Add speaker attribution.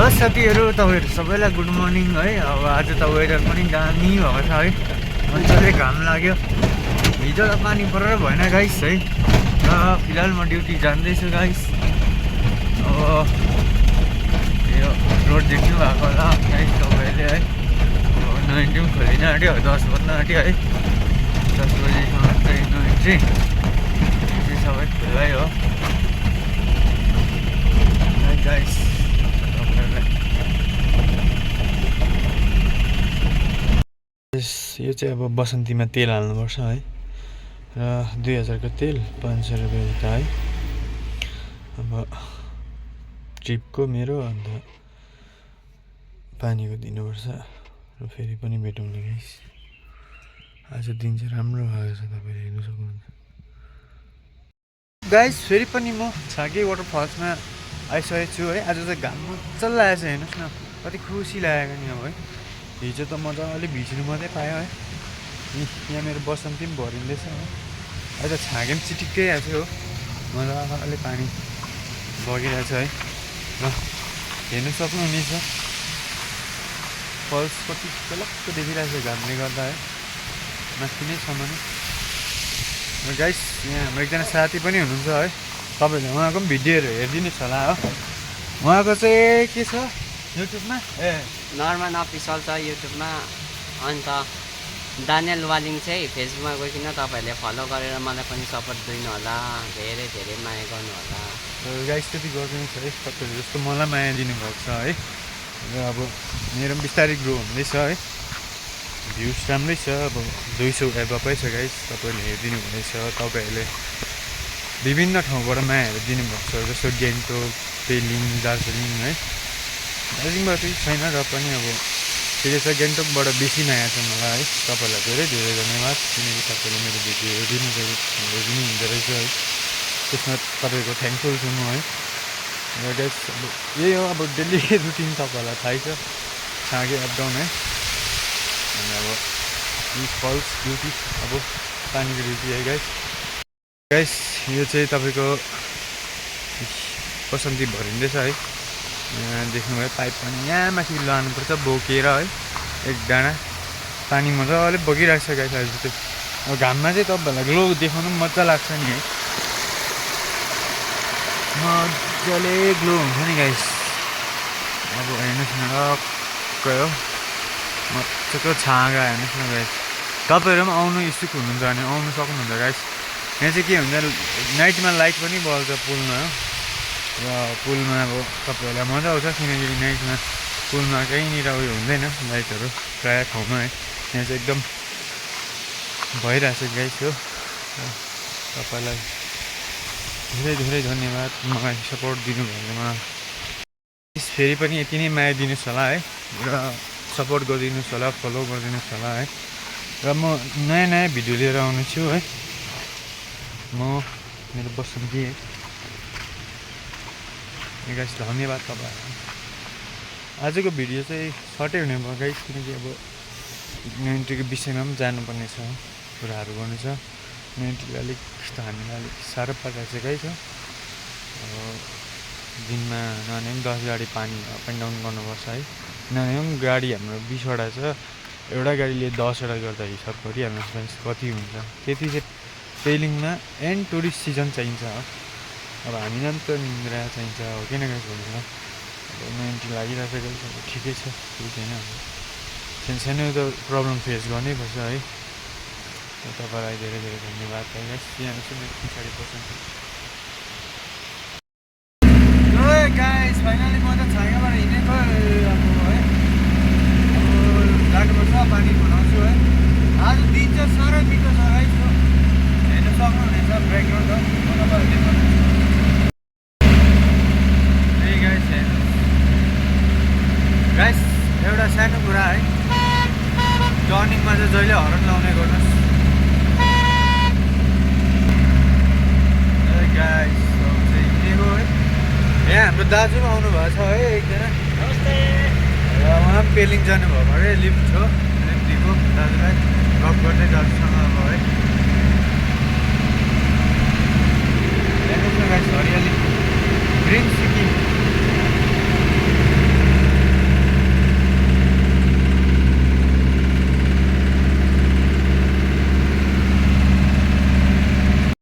Speaker 1: साथीहरू तपाईँहरू सबैलाई गुड मर्निङ है। अब आज त वेदर पनि दामी भएको छ है, मजाले घाम लाग्यो। हिजो त पानी परेर भएन गाइस है। र फिलहाल म ड्युटी जाँदैछु गाइस। अब यो रोड देख्नु भएको होला गाइस तपाईँहरूले है। अब नयाँ टिम खोलिन आँट्यो, 10 बज्न आँट्यो है। 10 बजीसम्म चाहिँ नयाँ इन्ट्री सबै खुल्लै हो गाइस। यो चाहिँ अब बसन्तीमा तेल हाल्नुपर्छ है। र 2000 को तेल 500 रुपियाँ उता है। अब ट्रिपको मेरो अन्त पानीको दिनुपर्छ। र फेरि पनि भेटौँला गाइस। आज दिन चाहिँ राम्रो भएको छ, तपाईँले हेर्नु सक्नुहुन्छ गाइस। फेरि पनि म छागे वाटरफल्समा आइसकेको छु है। आज चाहिँ घाम मजाले लागेको छ, हेर्नुहोस् न कति खुसी लागेको नि अब है। हिजो त मजाले भिज्नु मात्रै पायो है। यहाँ मेरो बसन्ती पनि भरिँदैछ है। आज छागे पनि चिटिक्कै आएको थियो, मजाले पानी बगिरहेछ है। र हेर्नु सक्नुहुनेछ फल्स कति चलक्क देखिरहेको छ घामले गर्दा है, माथि नै सम्म नै। र गाइस यहाँ हाम्रो एकजना साथी पनि हुनुहुन्छ है, तपाईँहरूले उहाँको पनि भिडियोहरू हेरिदिनुहोस् होला हो। उहाँको चाहिँ के छ युट्युबमा,
Speaker 2: नर्मन अफिसियल छ युट्युबमा। अन्त दानियल वालिङ चाहिँ फेसबुकमा गइकन तपाईँहरूले फलो गरेर मलाई पनि सपोर्ट दिनु होला, धेरै धेरै माया गर्नु होला।
Speaker 1: गाइस त्यति गरिदिनुहोस् है, तपाईँहरू जस्तो मलाई माया दिनुभएको छ है। र अब मेरो पनि बिस्तारै ग्रो हुँदैछ है, भ्युज राम्रै छ। अब 200 एबभै छ गाइस। तपाईँहरूले हेरिदिनु हुँदैछ, तपाईँहरूले विभिन्न ठाउँबाट मायाहरू दिनुभएको छ, जस्तो गान्तोक, पेलिङ, दार्जिलिङ है। दार्जिलिङबाट चाहिँ छैन र पनि अब ठिकै छ, गान्तोकबाट बेसी माया छ मलाई है। तपाईँहरूलाई धेरै धेरै धन्यवाद, किनकि तपाईँले मेरो भिडियो हेरिदिनु हुँदो रहेछ है। त्यसमा तपाईँको थ्याङ्कफुल छु म है। र गाइस अब यही हो, अब डेली रुटिन तपाईँहरूलाई थाहै छ, छागे अपडाउन है। अनि अब फल्स ड्युटी, अब पानीको ड्युटी है गाइस। गाइस यो चाहिँ तपाईँको बसन्ती भरिँदैछ है। यहाँ देख्नुभयो पाइप पनि यहाँ माथि लानुपर्छ बोकेर है। एक डाँडा पानी मजाले बगिरहेको छ गाइस। आज चाहिँ अब घाममा चाहिँ तपाईँहरूलाई ग्लो देखाउनु पनि मजा लाग्छ नि है, मजाले ग्लो हुन्छ नि गाइस। अब हेर्नुहोस् न टक्कै हो मजाको छाँगा, हेर्नुहोस् न गाइस। तपाईँहरू पनि आउनु इच्छुक हुनुहुन्छ भने आउनु सक्नुहुन्छ गाइस। यहाँ चाहिँ के हुन्छ, नाइटमा लाइट पनि बल्छ पुलमा हो। र पुलमा अब तपाईँहरूलाई मजा आउँछ, किनकि नाइटमा पुलमा कहीँनिर उयो हुँदैन लाइटहरू प्रायः ठाउँमा है। यहाँ चाहिँ एकदम भइरहेछ गाइस हो। तपाईँलाई धेरै धेरै धन्यवाद मलाई सपोर्ट दिनुभएकोमा। फेरि पनि यति नै माया दिनुहोस् होला है, र सपोर्ट गरिदिनुहोस् होला, फलो गरिदिनुहोस् होला है। र म नयाँ नयाँ भिडियो लिएर आउने छु है। म मेरो बसन्ती है गाइस। धन्यवाद तपाईँहरू। आजको भिडियो चाहिँ सर्टै हुने भयो गाइस, किनकि अब इन्ट्रीको विषयमा पनि जानुपर्ने छ, कुराहरू गर्नु छ। इन्ट्रीले अलिक हामीलाई अलिक साह्रो परिरहेको छ गाइस हो। अब दिनमा नभने पनि 10 गाडी पानी अप एन्ड डाउन गर्नुपर्छ है। नभने पनि गाडी हाम्रो 20वटा छ, एउटा गाडीले 10वटा गर्दा हिसाब गरिहाल्नुहोस् गाइस कति हुन्छ। त्यति चाहिँ पेलिङमा एन्ड टुरिस्ट सिजन चाहिन्छ हो। अब हामीलाई पनि त निन्द्रा चाहिन्छ हो किन गाइस भन्छ। अब इन्ट्री लागिरहेको छ गाइस, अब ठिकै छ, केही छैन। अब सानो त प्रब्लम फेस गर्नैपर्छ है। तपाईँलाई धेरै धेरै धन्यवाद है गाइस। यहाँ चाहिँ मेरो पछाडि बस्नु गाइस। फाइनली म त छाँगाबाट हिँडेको अब है। अब जानुपर्छ, पानी बनाउँछु है। आज दिन चाहिँ साह्रै मिठो छ गाइस हो, हेर्नु सक्नुहुनेछ ब्याकग्राउन्ड हो। म तपाईँहरूले गाइस एउटा सानो कुरा है, टर्निङमा चाहिँ जहिले हर्न लाउने गर्नुहोस् गाइस। चाहिँ हिँडेको है। यहाँ हाम्रो दाजु पनि आउनु भएको छ है एकजना, नमस्ते। र उहाँ पनि पेलिङ जानुभएको अरे, लिफ्ट छ, लिफ्ट दिएको दाजुलाई गफ गर्दै दाजुसँग अब है। हेर्नुहोस् न गाइस, हरियाली ग्रिन सिटी